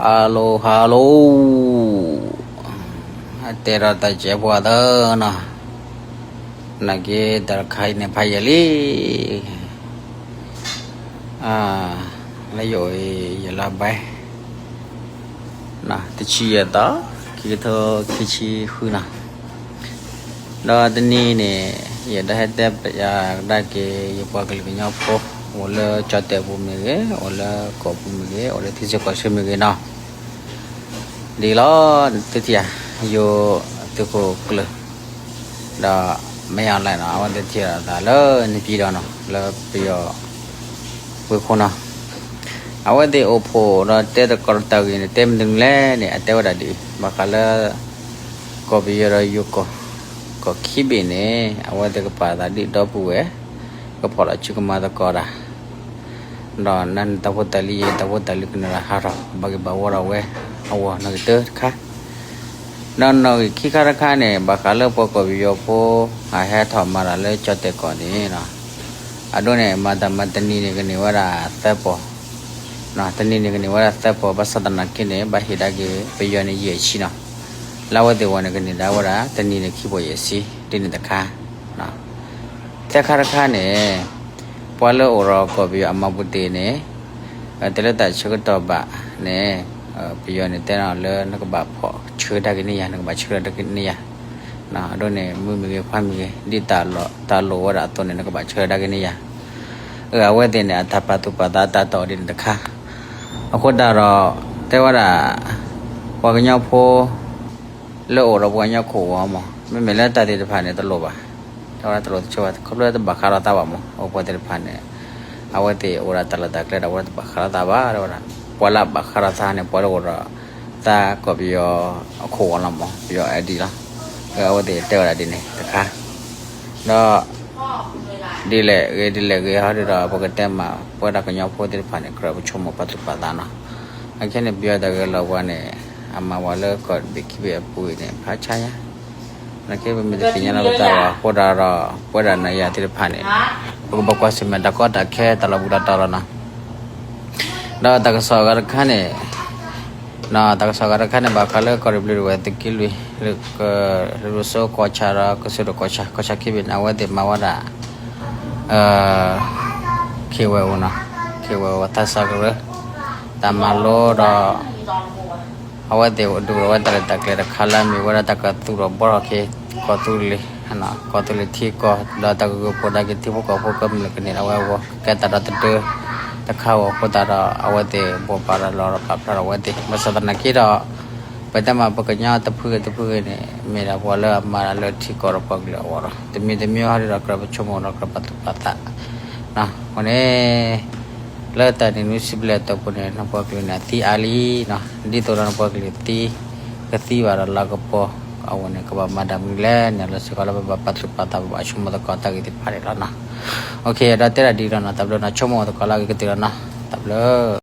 Hello hello, တဲဒီးတၢ်ကဲပှၤသၢနီၤ, နာ်က့တၢ်တခါအံၤန့ၣ်ဖးယံာ်လံ, လၢယအိၣ်အံၤ ယလါဘဲ တဆံယဲၢ်သီ, ခံကထိခံဆံဃုနီၤ. ဒီးတနံၤန့ၣ် ယအဲၣ်ဒိးဟဲတဲပျးကဒါက့ၤ ယပှၤကလုာ်ကညီဖိ အိၣ်လၢကၠီၣ်တဲၣ်ပူၤမ့ၢ်ဂ့ၤ, အိၣ်လၢကီၢ်ပူၤမ့ၢ်ဂ့ၤ, အိၣ်လၢထံဆၢကီၢ်ဆၢမ့ၢ်ဂ့ၤနီၤ, ဒ်လီၤ သုထံၣ်ဧါ, ယိၤသုးခိၣ်ကျၢၢ် ဒီးမ့ၢ်အီၤလဲၣ်နီၤ, အဝဲသ့ၣ်ထံၣ်လိာ်သးလၢ နေပြည်တော် နီၤ, လၢပယီၤဝ့ၢ်ခိၣ်နီၤ. အဝဲသ့ၣ်အိၣ်ဖှိၣ်ဒီးတဲတကီၢ်တၢ်ဂ့ၢ်န့ၣ် တဲမနုၤလဲၣ်န့ၣ် အတဲဝဲဒၣ်ဒ်အံၤ, ဘၣ်ဃးလၢ ကီၢ်ပယီၤဒီးယိၤကီၢ် ကီၢ်ခံဘ့ၣ်န့ၣ် အဝဲသ့ၣ်ကပာ်သးဒ်ဒီပုၢ်ဝဲၢ် ကဖီၣ်လီၤစုကမၤသကိးတၢ် ဒီးနတၢ်ဖိတၢ်လံၤယဲ တၢ်ဖိတၢ်လံၤကနၣ်ဒီးဟးထီၣ် ဘၣ်က့ၤဘၣ်ဝီဒီးဝဲ အဂီၢ်နီၣ်ဂံၢ်တၢတခါ, ဒီးနီၣ်ဂံၢ်ခံခါတခါန့ၣ် ဘၣ်ဃးလၢပှၤကီၢ်ပယီၤဖိ အဟဲထီၣ်မၤတၢ်လၢကၠီၣ်တဲၣ်ကီၢ်န့ၣ်နီၤ, အဒိန့ၣ် မၤတၢ်မၤတနံၤန့ၣ် ကန့ၢ်ဝဲဒၣ်သၢပီၢ် တနံၤန့ၣ်ကန့ၢ်ဝဲဒၣ်သၢပီၢ် ဘၣ်ဆၣ်သနာ်က့န့ၣ် ဘၣ်ဟ့ၣ်ဒၣ်က့ၤပယီၤန့ၣ်ယဲၢ်ဆံနီၤ, လၢအဝဲသ့ၣ်အဂီၢ်န့ၣ် ကန့ၢ်ဒၣ်ဝဲဒၣ်တနံၤန့ၣ်ခံပီၢ်ယဲၢ်ဆံ ဒ်န့ၣ်တခါ သၢခါတခါန့ၣ် ပှၤလၢအိၣ်ဒီးကီၢ်ပယီၤအမၤပူၤတ့ၢ်န့ၣ် တဲလၢတၢ်ဆၢကတီၢ်ဘၣ်န့ၣ် ပယီၤန့ၣ်တဲနီၤလၢနကဘၣ်ဖီၣ်ဆှၢဒၣ်က့ၤန့ၢ်ယၤ နကဘၣ်ဆှၢဒၣ်က့ၤန့ၢ်ယၤ, အဒိန့ၣ် မုၢ်မ့ၢ်ဂ့ၤခွါမ့ၢ်ဂ့ၤ ဒ်တၢ်လိၣ်ဝဲဒၣ်အသိးန့ၣ် နကဘၣ်ဆှၢဒၣ်က့ၤန့ၢ်ယၤ, အဝဲသ့ၣ်န့ၣ် အတၢ်ပာ်သူၣ်ပာ်သးတၢ်တီၢ်ဒ်န့ၣ်တခါ, အဃိသတးဒီး တဲဝဲဒၣ် ပှၤကညီဖိ လၢအိၣ်ဒီးပှၤကညီခိၣ်ဝီမး မ့မ့ၢ်လၢတၢ်သ့ၣ်တဖၣ်န့ၣ် တလိၣ်ဘၣ်, တဲဝဲဒၣ်တလိၣ်တဆိဘၣ် ခီဖျိတဘၣ်ဃးဒီးသးဘၣ်မး အိၣ်ပှၤသ့ၣ်တဖၣ်န့ၣ် အဝဲသ့ၣ်အိၣ်ဒၣ်တၢ်လီၢ်တၢ်ကျဲဒီး အဝဲတဘၣ်ဃးဒီးသးဘၣ် တဲဝဲဒၣ်, ပှၤလၢအဘၣ်ဃးဒီးသးန့ၣ် ပှၤလၢအိၣ်ဒီးသးကီၢ်ပယီၤအခိၣ်ဝီလီၤမး ပယီၤအဲၣ်ဒံးလီၤ, အဝဲသ့ၣ်တဲဝဲဒၣ်ဒ်န့ၣ်တခါ ဒီး ဒ်လဲၣ်ဂ့ၤဒ်လဲၣ်ဂ့ၤဟီဒ်ဒီး ပကတဲမး ပဝဲဒၣ်ကညီဖိသ့ၣ်တဖၣ်န့ၣ် ကြၢးပဆိကမိၣ်ပာ်သူၣ်ပာ်သးနီၤ, အခဲန့ၣ် ပယီၤတၢ်ဂဲၤလိာ်ပှၤန့ၣ် အမၤဝဲလၢကီၢ်တဘ့ၣ်ခံဘ့ၣ်အပူၤအံၤန့ၣ် ဖးဆါညါ နာ်က့ပမ့ၢ်တသ့ၣ်ညါလီၤပသးဘၣ် အဃိသတးဒီး ပဝဲဒၣ်နၤယၤသ့ၣ်တဖၣ်န့ၣ် ပကဘၣ်ကွၢ်ဆၢၣ်မဲာ်တၢ်ကီတၢ်ခဲတၢ်လီၢ်ဘူးတၢ်တီၤလီၤနီၤ, ဒီးတၢ်ကစီၣ်အဂၤတခါန့ၣ် တၢ်ကစီၣ်အဂၤတခါန့ၣ် ဘၣ်ဃးလၢကီၢ်ရ့ၣ်ဘျံးဒဝဲၢ်သုးက့လွံၢ် လၢ လၢဒိၣ်စိကီၢ်ဆၣ်ဒီး ကစၢၢ်ဒိၣ်ကီၢ်ဆၣ် ကီၢ်ဆၣ်ခံဘ့ၣ်န့ၣ် အဝဲသ့ၣ်မၤဝဲဒၣ် ခ့ဝဲၢ်အိၣ်နီၤ, ခ့ဝဲၢ်အိၣ်သးစၢ်ကရၢ တၢ်မၤလိဒီး အဝဲသ့ၣ်ဒုးအိၣ်ဝဲတၢ်ရဲၣ်တၢ်ကျဲၤတခါလၢအမ့ၢ်ဝဲဒၣ်တၢ်ကသူၣ်ထီၣ်ဘှီထီၣ်က့ၤ ကီၢ်သူလ့ၤ ကီၢ်သူလ့ၤထံကီၢ် ဒီးတၢ်ကဂုာ်ဖိးဒၣ်က့ၤထံဖိကီၢ်ဖိကမျၢၢ်ကန့ၢ်ဒၣ်ဝဲအဂီၢ် ကကဲတၢ်ဒီသဒၢတခါအဂီၢ်အဃိသတးဒီး အဝဲသ့ၣ်ဘိးဘၣ်ရၤလီၤဒီးပာ်ဖျါထီၣ်အဝဲသ့ၣ် ဘၣ်ဆၣ်သနာ်က့ဒီး ပတဲမးပကညီတဖုဂ့ၤတဖုဂ့ၤန့ၣ် မ့ၢ်ဒၣ်ပှၤလၢအမၤတၢ်လၢထံကီၢ်ဒီးပှၤကလုာ်အဂီၢ်ဒီး တမံၤတမံၤဟီဒ်ဒီးကြၢးပဆိကမိၣ်ဒီးကြၢးပာ်သူၣ်ပာ်သး အဃိန့ၣ် လၢတၢ်နံၣ်နွံဆံဘျဲၣ်အတီၢ်ပူၤန့ၣ် နပှၤကလုာ်န့ၣ် အသံအါလံနီၤ, ဒ်သိးဒီးနပှၤကလုာ်သံ ကသံဘၣ်ဒီးလၤကပီၤ အဝဲန့ၣ်ကဘၣ်မၤတၢ်မနုၤလဲၣ်န့ၣ် လီၤစ့ၢ်ကီးလၢပဘၣ်ပာ်သူၣ်ပာ်သး ပဘၣ်ဆိကမိၣ်သကိးတၢ်ဂ့ၢ်သ့ၣ်တဖၣ်န့ၣ်လီၤနီၤ. ဒီးတဲဒၣ်ဒ်အံၤလီၤနီၤ, တၢ်ဘျုးနီၤ, ဆိကမိၣ်သကိးလၢအဂ့ၤကတၢၢ်လီၤနီၤ, တၢ်ဘျုး